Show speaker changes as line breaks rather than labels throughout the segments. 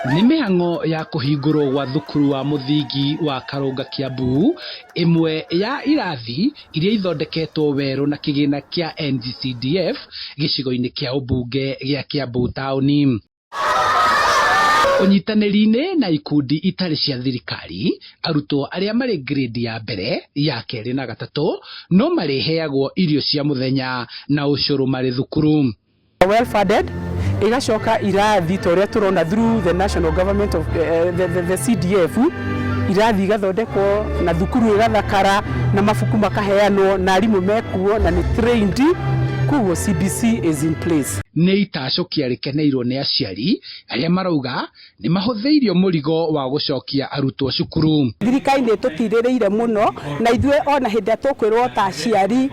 Nĩ mĩhang'o ya kũhingũrwo gwa thukuru wa mũthingi wa Karũnga Kiambu, ĩmwe ya irathi iria ithondeketwo werũ na kĩgĩna kĩa NGCDF gĩcigo-inĩ kĩa ũmbunge gĩa Kiambu taũni. Ũnyitanĩri-inĩ na ikundi itarĩ cia thirikari, arutwo arĩa marĩ grade ya mbere, ya kerĩ na gatatũ no marĩheagwo irio cia mũthenya na ũcũrũ marĩ thukuru.
Well funded, igacoka irathi ta ũrĩa tũrona through the national government of the CDF, irathi igathondekwo na thukuru ĩgathakara na mabuku makaheanwo na arimũ mekuo na nĩ trained, koguo CBC is in place.
Nĩ itacũkia rĩkeneirwo nĩ aciari arĩa marauga nĩ mahũthĩirio mũrigo wa gũcokia arutwo cukuru.
Thirikari nĩ ĩtũtirĩrĩire mũno na ithuĩ ona hĩndĩ ĩrĩa tũkwĩrwo ta aciari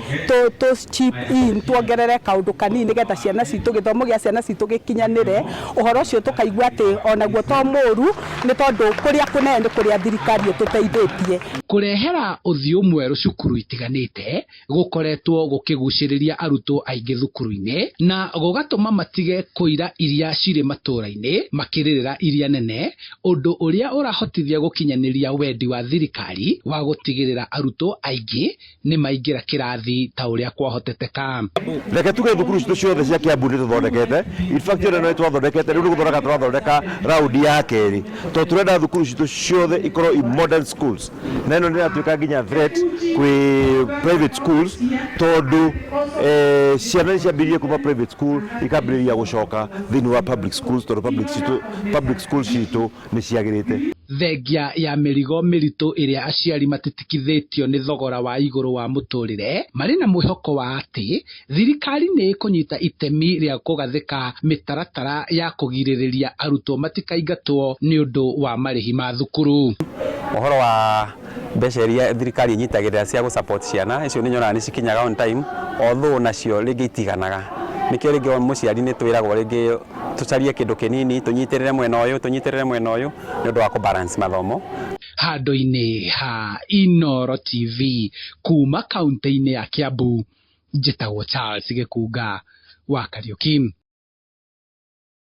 tũ chip in, tuongerere kaũndũ kanini nĩgetha ciana citũ, gĩthomo gĩa ciana citũ gĩkinyanĩre, ũhoro ũcio tũkaigua atĩ onaguo to mũru, nĩ tondũ kũrĩa kũnene nĩ kũrĩa thirikari ĩtũteithĩtie.
Kũrehera ũthiũ mwerũ cukuru itiganĩte gũkoretwo gũkĩgucĩrĩria arutwo aingĩ thukuru-inĩ na gũgatũma matige kũira iria cirĩ matũra-inĩ makĩrĩrĩra iria nene, ũndũ ũrĩa ũrahotithia gũkinyanĩria wendi wa thirikari wa gũtigĩrĩra arutwo aingĩ nĩ maingĩra kĩrathi ta ũrĩa kwahoteteka.
Reke tuge thukuru citũ ciothe cia Kiambu nĩ tũthondekete. In fact, ĩno nĩ twathondekete, rĩu nĩ gũthondeka tũrathondeka raundi ya kerĩ, tondũ tũrenda thukuru citũ ciothe ikorwo i modern schools, na ĩno nĩ ĩratuĩka nginya threat kwĩ private schools, tondũ ciana nĩ ciambĩrĩirie kuma private school ikambĩrĩria gũcoka thĩinĩ wa public schools, tondũ public schools citũ nĩ ciagĩrĩte.
Thengia ya mĩrigo mĩritũ ĩrĩa aciari matitikithĩtio nĩ thogora wa igũrũ wa mũtũrĩre, marĩ na mwĩhoko wa atĩ thirikari nĩ ĩkũnyita itemi rĩa kũgathĩka mĩtaratara ya kũgirĩrĩria arutwo matikaingatwo nĩ ũndũ wa marĩhi ma thukuru.
Ũhoro wa mbeca iria thirikari ĩnyitagĩrĩra cia gũ support ciana icio, nĩ nyonaga nĩ cikinyaga on time, although nacio rĩngĩ itiganaga. Nĩkĩo rĩngĩ o mũciari nĩ twĩragwo rĩngĩ tũcarie kĩndũ kĩnini, tũnyitĩrĩre mwena ũyũ, tũnyitĩrĩre mwena ũyũ, nĩ ũndũ wa kũ balance mathomo.
Handũ-inĩ ha Inooro TV kuma kaunti-inĩ ya Kiambu, njĩtagwo Charles Gĩkunga wa Kariuki.